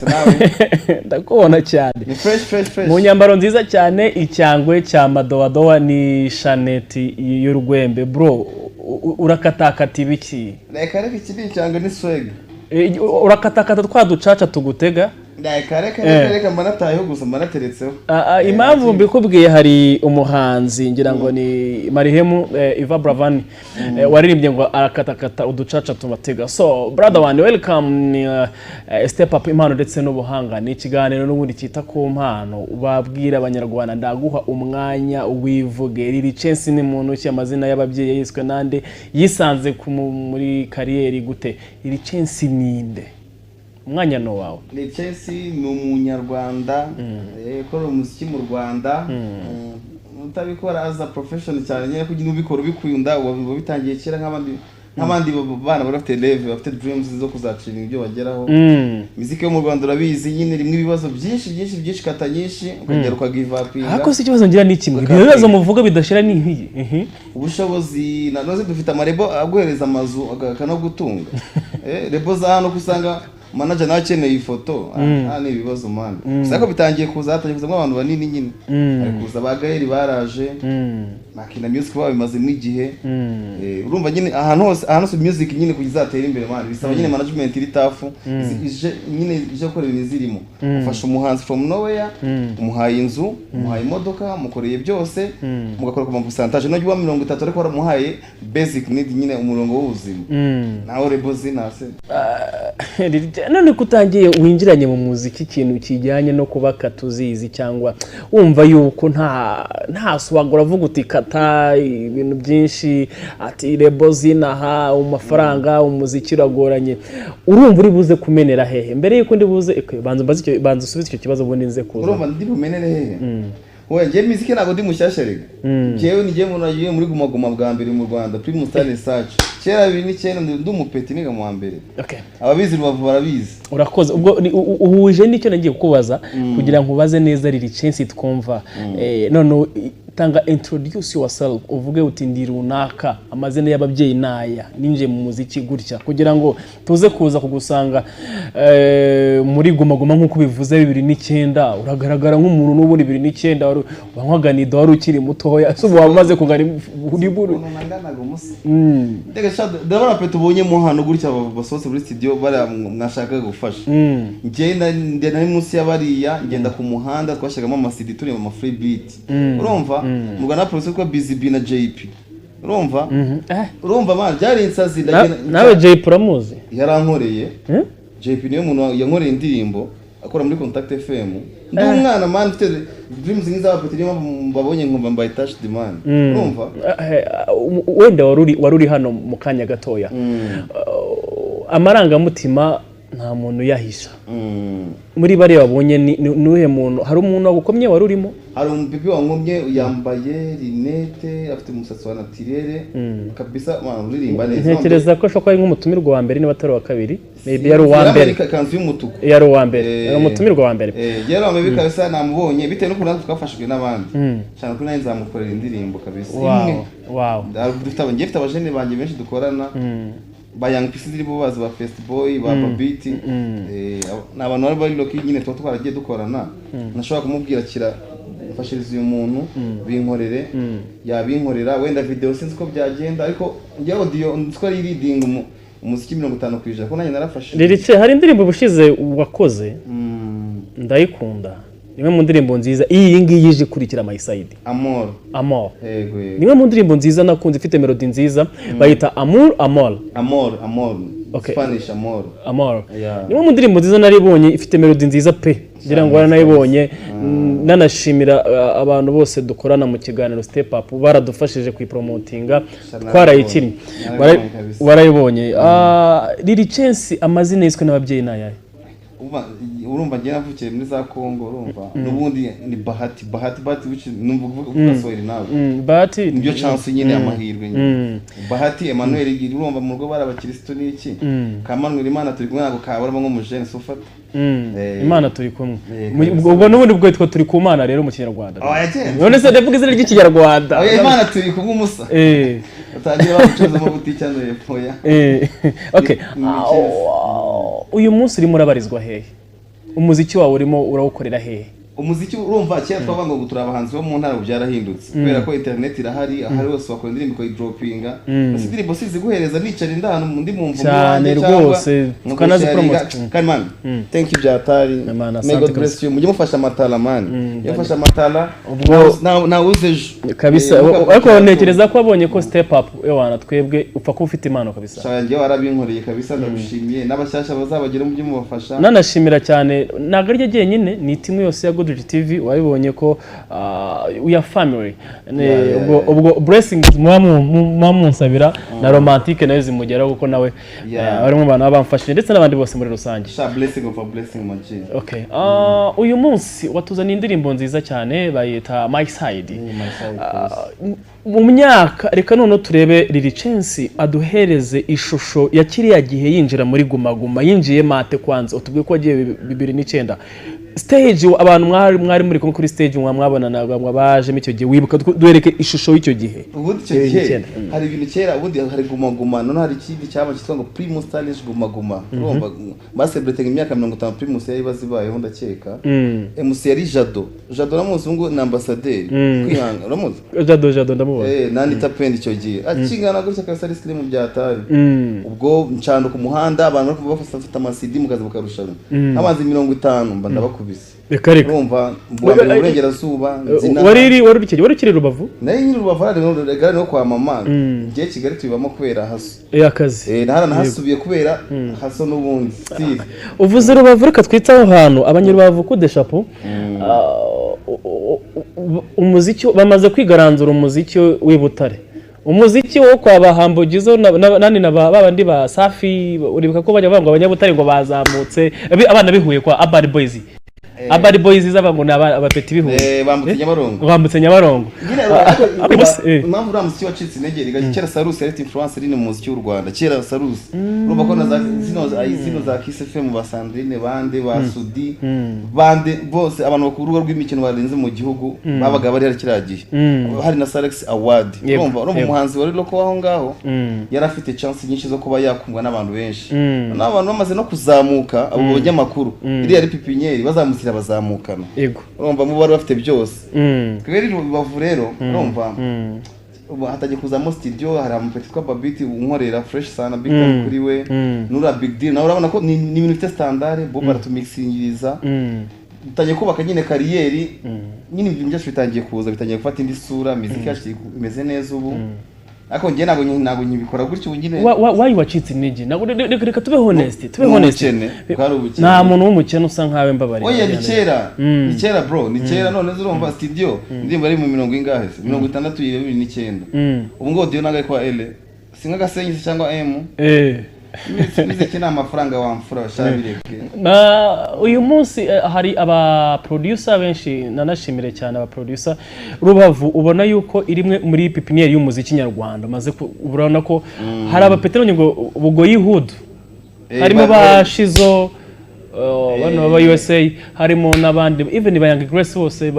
Nawe? Ndakubona cyane. Ni fresh, fresh, fresh. Mu nyambaro nziza cyane, icyangwe cya madowadowa ni shaneti y'urwembe. Bro, urakatakata ibiki? Reka reka, iki ni icyangwe, ni swag. Urakatakata twa ducaca tugutega? Reka reka reka reka, mba natayeho gusa, mba nateretseho. Impamvu mbikubwiye, hari umuhanzi, ngira ngo ni Marihemu Yvan Buravan, waririmbye ngo arakatakata uducaca tubatega. So brother one, welcome. Ni Step Up, impano ndetse n'ubuhanga. Ni ikiganiro n'ubundi cyita ku mpano. Babwira Abanyarwanda, ndaguha umwanya wivuge. Lil Chance ni muntu ki? Amazina y'ababyeyi yiswe nande? Yisanze muri career gute? Lil Chance ninde? Umwanya ni uwawe. Ni Chelsea, ni Umunyarwanda ukora umuziki mu Rwanda. Utabikora as a profession cyane nyine, kugira ubikora ubikunda, uba bitangiye kera nk'abandi bana bari bafite rêve, bafite dreams zo kuzacira ibyo bageraho. Muziki yo mu Rwanda urabizi nyine, rimwe ibibazo byinshi byinshi byinshi, kata nyinshi, ukagera ukagivapinga. Ariko si ikibazo ngira ni kimwe, ibyo bibazo muvuga bidashira ni nk'iyi. Ubushobozi nanoze dufite ama label aguhereza amazu akanagutunga. Label za hano ko usanga manager nawe akeneye ifoto. Ni ibibazo man. Gusa ariko bitangiye kuza, hatangiye kuzamo abantu banini nyine. Hari kuza ba Gael, baraje. Na Kina Music babimazemo igihe. Urumva nyine ahantu hose music nyine kugira izatere imbere man, bisaba nyine management iri tough, ije nyine ije gukora ibintu zirimo. Ufasha umuhanzi from nowhere, umuhaye inzu, umuhaye imodoka, umukoreye byose, mugakora ku pourcentage nujya uba 30, ariko waramuhaye basic need nyine, umurongo w'ubuzima. Nawe label zinase. None ko utangiye winjiranye mu muziki ikintu kijyanye no kuba katuzizi, cyangwa wumva yuko nta swag, uravuga uti kata ibintu byinshi, ati label zinaha amafaranga, umuziki uragoranye, urumva uri buze kumenera hehe? Mbere yuko ndi buze, okay, banza mbaze icyo, banza usubize icyo kibazo, ubundi nze kuza. Urumva ndi bumenere hehe? Oya, njye muziki ntabwo ndi mushyashya rega. Njyewe ni njyewe muntu wagiye muri Guma Guma bwa mbere mu Rwanda, Primus Star Search, kera 2009, ndi umupeti niga mu wa mbere. Ababizi Rubavu barabizi. Urakoze. Ubwo uhuje n'icyo nagiye kukubaza kugira ngo ubaze neza Lil Chance twumva. None tanga, introduce yourself, uvuge uti ndi runaka, amazina y'ababyeyi naya, ninjiye mu muziki gutya, kugira ngo tuze kuza kugusanga muri Guma Guma nk'uko bivuze 2009. Uragaragara nk'umuntu n'ubundi 2009 wari wanywaga nido, wari ukiri mutoya. Se ubu waba umaze kugana uri buri Ukuntu nanganaga umusa. Ndega sha, ndabona pe tubonyemo hano gutya basohotse muri studio bariya mwashakaga gufasha. Njye nari munsi y'abariya, ngenda ku muhanda, twashyiragamo ama CD, turi mu ma free beat. Urumva mu Rwanda producer witwa Busy B na JP, urumva? Urumva man, byari insazi. Nawe Jay uramuzi? Yarankoreye. Eh? JP niwe muntu yankoreye indirimbo, akora muri Contact FM. Ndi umwana man, mfite dreams nk'iz'abapeti, niyo mpamvu mbabonye nkumva mbaye touched man, urumva? Wenda wari uri hano mu kanya gatoya. Amarangamutima nta muntu uyahisha. Muri bariya wabonye ni uwuhe muntu? Hari umuntu wagukomye wari urimo? Hari umupipi wankomye, yambaye lunettes, afite umusatsi wa naturel kabisa man, uririmba neza. Ntekereza ko ashobora kuba ari nk'umutumirwa wa mbere, niba atari uwa kabiri, maybe yari uwa Yambaye mbere. ikanzu y'umutuku. Yari uwa mbere, yari umutumirwa wa mbere. Yari wambaye kabisa, namubonye bitewe n'ukuntu natwe twafashijwe n'abandi cyane, kuri nanjye nzamukorera indirimbo kabisa imwe. Dufite njye mfite abajene banjye benshi dukorana, ba Young Peace ziri bazi, ba Fest Boy, ba Babiti. Ni abantu bari bari local nyine, tuba twaragiye dukorana. Nashobora kumubwira kira mfashiriza uyu muntu, binkorere, yabinkorera. Wenda video sinzi uko byagenda, ariko njye audio nzi ko ari leading umuziki 50%, ko nanjye narafashe. Lil, hari indirimbo ubushize wakoze, ndayikunda, imwe mu ndirimbo nziza. Iyi ngiyi ije ikurikira My Side. Amor. Amor. Yego. Nimwe mu ndirimbo nziza nakunze, ifite melody nziza, bayita Amour, Amor. Amor, Amor. Okay. Spanish amor. Amor. Yeah. Nimwe mu ndirimbo nziza naribonye, ifite melody nziza pe, ngira ngo waranayibonye. Nanashimira abantu bose dukorana mu kiganiro Step Up, baradufashije kuyipromotinga, twarayikinnye. Narabibonye kabisa. Warayibonye. Lil Chance, amazina yiswe n'ababyeyi ni ayahe? Urumva njye navukiye muri za Congo, urumva n'ubundi ni Bahati, Bahati, Bahati, which is numva uvuga Swahili nawe. Bahati. Nibyo, chance nyine, amahirwe nyine. Bahati Emmanuel, urumva mu rugo bari abakirisitu n'iki. Ka Manuel Imana turi kumwe, ntabwo kaburamo nk'umujene se ufata. Imana turi kumwe. Kabisa. Ubwo n'ubundi bwo yitwa turi ku Mana rero mu Kinyarwanda. Oh, yagenze. None se ndavuga izina ry'Ikinyarwanda? Oya, Imana turi kumwe umusa. Utangira bamucuruza amabutike hano hepfo ya Okay. Ni Ah, uyu munsi urimo urabarizwa hehe? Umuziki wawe urimo urawukorera hehe? Umuziki, urumva, kera twavuga ngo turi abahanzi bo mu ntara, ubu byarahindutse kubera ko internet irahari, ahari hose wakora indirimbo ukayidropinga. Gusa indirimbo si iziguhereza nicara inda ahantu ndi mu mvugo Cyane iwanjye cyangwa rwose, mu tukanazipromote. gusharinga. Kandi man, thank you byatari. Man, May asante God bless you. Mujye mufasha amatala, man, mujye mufasha amatala. Ntawe uzi ejo. Kabisa. Eh, Ariko ntekereza ko wabonye ko step up, ewana, twebwe upfa kuba ufite impano kabisa. Shaya, njyewe warabinkoreye kabisa, ndagushimiye. N'abashyashya bazabagera mujye mubafasha. Nanashimira cyane, ntabwo aryo jyenyine, ni team yose ya Goodrich TV. Wabibonye ko we are family. Ubwo ubwo blessings muba munsabira na Romantique nayo zimugeraho, kuko nawe bari mu bantu baba bamfashije, ndetse n'abandi bose muri rusange. Sha, blessing of a blessing, my G. Okay. Uyu munsi watuzaniye indirimbo nziza cyane bayita My Side. My side. Mu myaka, reka noneho turebe Lil Chance aduhereze ishusho ya kiriya gihe yinjira muri Guma Guma. Yinjiye mate? Kwanza utubwiye ko wagiye 2009. Stage, abantu mwari muri kumwe kuri stage, mwabonanaga, mwabajemo icyo gihe, wibuka duhereke ishusho y'icyo gihe? Ubundi icyo Bibiri gihe n'icyenda. hari ibintu kera, ubundi hari Guma Guma, noneho hari ikindi cyaba cyitwa ngo Primus Challenge Guma Guma. Urumva baselebratinga imyaka 50 Primus yari bazibayeho, ndakeka. MC yari Jado. Jado uramuzi? Ubu ngubu ni ambasaderi kwihanga, uramuzi? Jado, Jado ndamubona. Eh, nani Tapendi icyo gihe akingana gutya kabisa, ari slim byatari. Ubwo ncana ku muhanda, abantu bari bafata ama CD mukaza bakarushanwa nk'abanzi 50, mba ndabakubise. Reka reka. Urumva mbuwa mbere mu burengerazuba nzina. Wari ukiri Rubavu? Nari nyiri Rubavu, hari regara no kwa mama. Ngiye Kigali tubibamo kubera haso. Akazi. Eh, nahara nahasubiye kubera haso n'ubundi still. Uvuze Rubavu, reka twite aho hantu abanyarubavu kudeshapo. Umuziki bamaze kwigaranzura, umuziki w'i Butare, umuziki wo kwa Bahambugizo nani na babandi ba Safi. Uribuka ko bajya bavuga ngo abanyabutare ngo bazamutse, abana bihuye kwa Urban Boys. Urban Boys zaba ngo ni abapeti bihuye. Eh, bambutse Nyabarongo. Bambutse Nyabarongo. Nyine impamvu uriya muziki wacitse intege, rega kera Salus yari ifite influence nini mu muziki w'u Rwanda. Kera Salus, urumva ko na za zino za Kiss FM, ba Sandrine, bande ba Sudi, bande bose, abantu bakuru urubuga rw'imikino barenze mu gihugu babaga bari hari kiriya gihe. Hari na Salax Award. Urumva umuhanzi wari local aho ngaho yari afite chance nyinshi zo kuba yakundwa n'abantu benshi. N'abantu bamaze no kuzamuka, abo banyamakuru, iriya ari pépinière, bazamukira bazamukana. Urumva mu bari bafite byose. Twebwe rero Rubavu rero, urumva ubu hatangiye kuzamo studio, hari amapeti twa Babiti unkorera fresh sana, big time kuri we. Nura big deal nawe, urabona ko ni ibintu bifite standard, bo baratumixingiriza. Dutangiye kubaka nyine carrière nyine, ibintu byacu bitangiye kuza, bitangiye gufata indi sura, muziki yacu imeze neza ubu. Ariko njye ntabwo nkibikora gutyo ubu nyine. Wayi wacitse intege? Ntabwo, reka tube honest, tube Ni honest. ubukene, bwari ubukene. Nta muntu w'umukene usa nkawe, mbabarira. Oya, ni kera, ni kera bro, ni kera. None urumva studio, indirimbo ari mu mirongo ingahe se, 60 ya 2009. Ubu ngubu audio ntabwo ari kwa ele, si nk'agasenyi se cyangwa M. Imiziki ni amafaranga wamfura, shabireke. Na uyu munsi hari aba producer benshi, nanashimire cyane aba producer. Rubavu ubona yuko iri imwe muri pépinière y'umuziki nyarwanda maze urabona ko hari abapetero ngo Bugoyi Hood, harimo ba Shizo, bano baba USA, harimo n'abandi, even ba Young Grace bose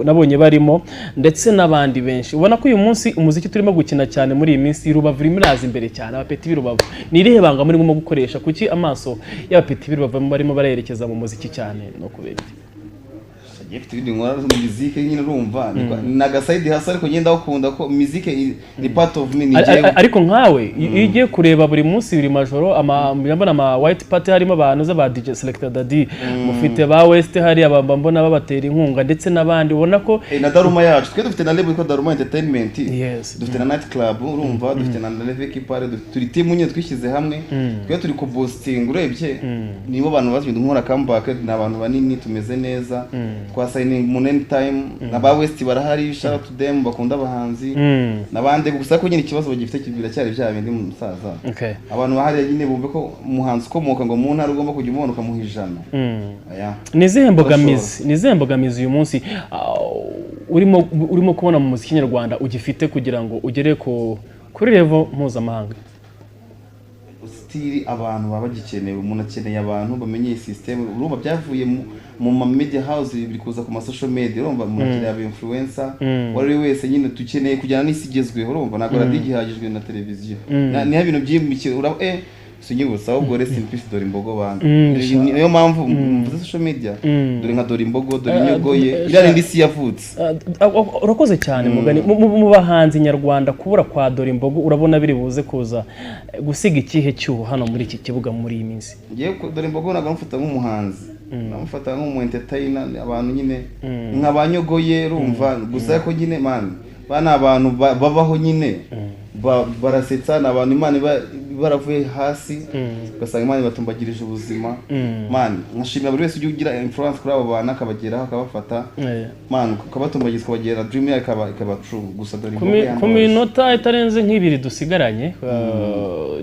nabonye barimo, ndetse n'abandi benshi. Ubona ko uyu munsi umuziki turimo gukina cyane muri iyi minsi, Rubavu irimo iraza imbere cyane. Abapeti b'i Rubavu, ni irihe banga murimo gukoresha? Kuki amaso y'abapeti b'i Rubavu barimo barerekeza mu muziki cyane no kubera iki? Agiye mfite ibindi nkora mu muziki nyine, urumva ni agaside hasi, ariko ngenda ndawukunda ko muziki ni part of me, ni njyewe. Ariko nkawe iyo ugiye kureba buri munsi, buri majoro, ama mbona ama white party, harimo abantu za ba DJ Selector Daddy, mufite ba West, hari aba mbona babatera inkunga, ndetse n'abandi, ubona ko Eh, na Daruma yacu, twe dufite na label yitwa Daruma Entertainment. Dufite na night club, urumva dufite na Leve Kipare, turi team nyine twishyize hamwe, twe turi kuboosting. Urebye nibo bantu bazwi nkora comeback, ni abantu banini, tumeze neza, twasigning mu anytime. Na ba West barahari, shout out to them, bakunda abahanzi n'abandi. Gusa ko nyine ikibazo bagifite biracyari bya bindi, musaza. Abantu bahariya nyine bumve ko umuhanzi ukomoka ngo mu ntara ugomba kujya umubona ukamuha 100. Aya. Ni izihe mbogamizi uyu munsi urimo kubona mu muziki nyarwanda ugifite kugira ngo ugere kuri level mpuzamahanga? Still abantu baba bagikenewe, umuntu akeneye abantu bamenye iyi system. Urumva byavuye mu ma media house, biri kuza ku ma social media. Urumva umuntu akeneye aba influencer, uwo ari we wese nyine, dukeneye kujyana n'isi igezweho. Urumva ntabwo radiyo igihagijwe na televiziyo. Niho ibintu byimikira. Sinyibutsa ahubwo, rest in peace Dore Imbogo bana. Niyo mpamvu mvuze social media. Dore nka Dore Imbogo, dore Inyogoye, iriya rindi si yavutse. Urakoze cyane. Mugani mu bahanzi nyarwanda, kubura kwa Dore Imbogo urabona biri buze kuza gusiga ikihe cyuho hano muri iki kibuga muri iyi minsi? Ngewe Dore Imbogo ntabwo namufata nk'umuhanzi, namufata nk'umu entertainer. Abantu nyine nka ba Nyogoye, urumva gusa ko nyine man, ba ni abantu babaho nyine, barasetsa, ni abantu Imana iba baravuye hasi, ugasanga Imana ibatumbagirije ubuzima. Man, nkashimira buri wese ujya ugira influence kuri abo bantu, akabageraho, akabafata, man, ukabatumbagiza, ukabagera dream yawe ikaba true. Gusa Dore Imbogo Ku yambabaje. minota itarenze nk'ibiri dusigaranye,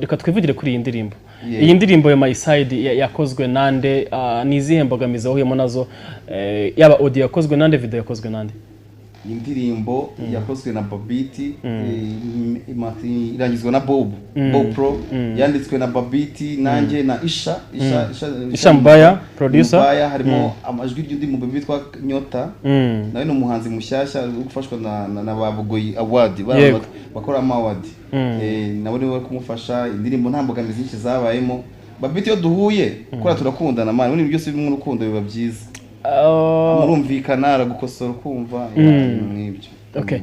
reka twivugire kuri iyi ndirimbo. Iyi ndirimbo ya My Side yakozwe nande? Ni izihe mbogamizi wahuyemo nazo? Yaba audio yakozwe nande, video yakozwe nande? Indirimbo yakozwe na Babiti, irangizwa na Bob Pro, yanditswe na Babiti nanjye na Isha. Isha Mbaya, producer. Mbaya, harimo amajwi y'undi mu witwa Nyota. Nawe ni umuhanzi mushyashya uri gufashwa na ba Bugoyi Award bakora ama award. Nabo nibo bari kumufasha. Indirimbo nta mbogamizi nyinshi zabayemo. Babiti iyo duhuye kora turakundana man, ubundi ibintu byose birimo urukundo biba byiza. Murumvikana, aragukosora ukumva, ibintu nk'ibyo. Okay.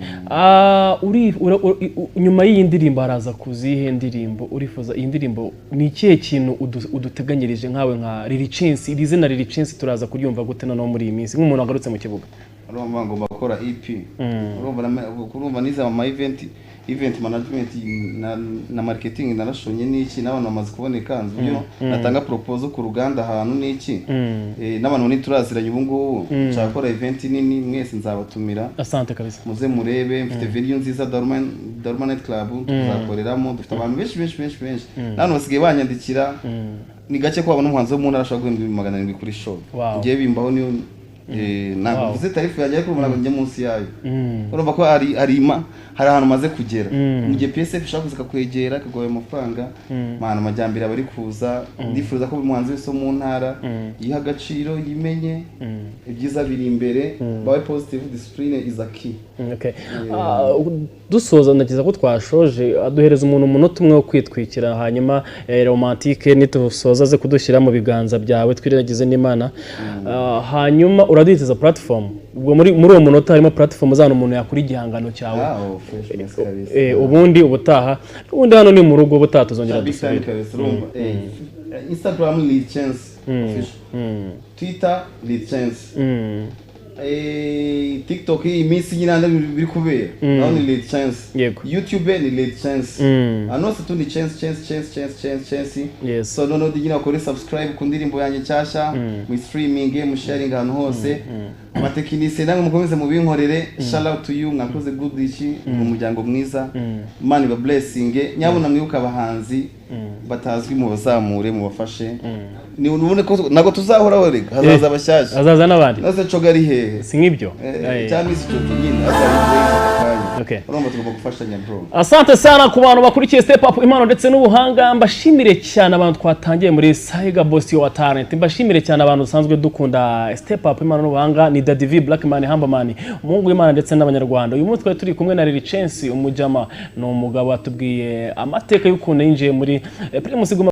Nyuma y'iyi ndirimbo haraza kuzihe ndirimbo urifuza? Iyi ndirimbo ni ikihe kintu uduteganyirije nkawe nka Lil Chance? Iri zina Lil Chance turaza kuryumva gute noneho muri iyi minsi nk'umuntu wagarutse mu kibuga? Urumva ngomba gukora EP. Urumva nize ama event management na marketing, narashonye n'iki, n'abantu bamaze kuboneka, nzi uburyo natanga proposal ku ruganda ahantu n'iki. N'abantu ntituraziranye ubu ngubu. Nshaka gukora event nini, mwese nzabatumira. Asante kabisa. Muze murebe, mfite venue nziza, Daruma Night Club, tuzakoreramo. Dufite abantu benshi benshi benshi benshi, n'abantu basigaye banyandikira. Ni gake ko wabona umuhanzi wo mu ntara ashobora guhembwa 700,000 kuri show. Ngiye bimbaho niyo ntabwo mvuze tarif yanjye, ariko ntabwo njya munsi yayo. Urumva ko hari ahantu maze kugera. Mu gihe PSF ishaka kuza ikakwegera ikaguha ayo mafaranga, mana, amajyambere aba ari kuza. Ndifuza ko buri muhanzi wese wo mu ntara yiha agaciro, yimenye, ibyiza biri imbere, babe positive, discipline is a key. Okay. Dusoza, ndakiza ko twashoje, aduhereza umuntu umunota umwe wo kwitwikira, hanyuma Romantike nitusoza aze kudushyira mu biganza byawe, twiragize n'Imana. Hanyuma uraduhitiza platform. Ubwo muri uwo munota harimo platform z'ahantu umuntu yakura igihangano cyawe. Wow, fresh kabisa. Ubundi ubutaha, ubundi hano ni mu rugo, ubutaha tuzongera Big time dusubire. Kabisa. Urumva Instagram Lil Chance Official, Twitter Lil Chance, TikTok iyi minsi nyine andi biri kubera naho ni Lil Chance. YouTube ni Lil Chance. Ahantu hose tu ni Chance, Chance, Chance, Chance, Chance, Chance. So noneho nyine bakore subscribe ku ndirimbo yanjye nshyashya, mu streaming, mu sharing ahantu hose. Abatekinisiye namwe mukomeze mubinkorere. Shout out to you, mwakoze good iki mu muryango mwiza. Imana iba blessing. Nyabuna mwibuka abahanzi batazwi, mubazamure, mubafashe. Ni ubone ko ntabwo tuzahoraho rega, hazaza abashyashya. Hazaza n'abandi. Nase coga ari hehe? Si nk'ibyo. Cyangwa isi coga nyine azaza akanya. Urumva tugomba gufashanya, bro. Asante sana ku bantu bakurikiye Step Up, impano ndetse n'ubuhanga. Mbashimire cyane abantu twatangiye muri Saiga Boss wa Talent. Mbashimire cyane abantu dusanzwe dukunda Step Up, impano n'ubuhanga. Ni Daddy V Blackman Hamberman, umuhungu w'Imana ndetse n'Abanyarwanda. Uyu munsi twari turi kumwe na Lil Chance, umujama ni umugabo, atubwiye amateka y'ukuntu yinjiye muri Primus Guma.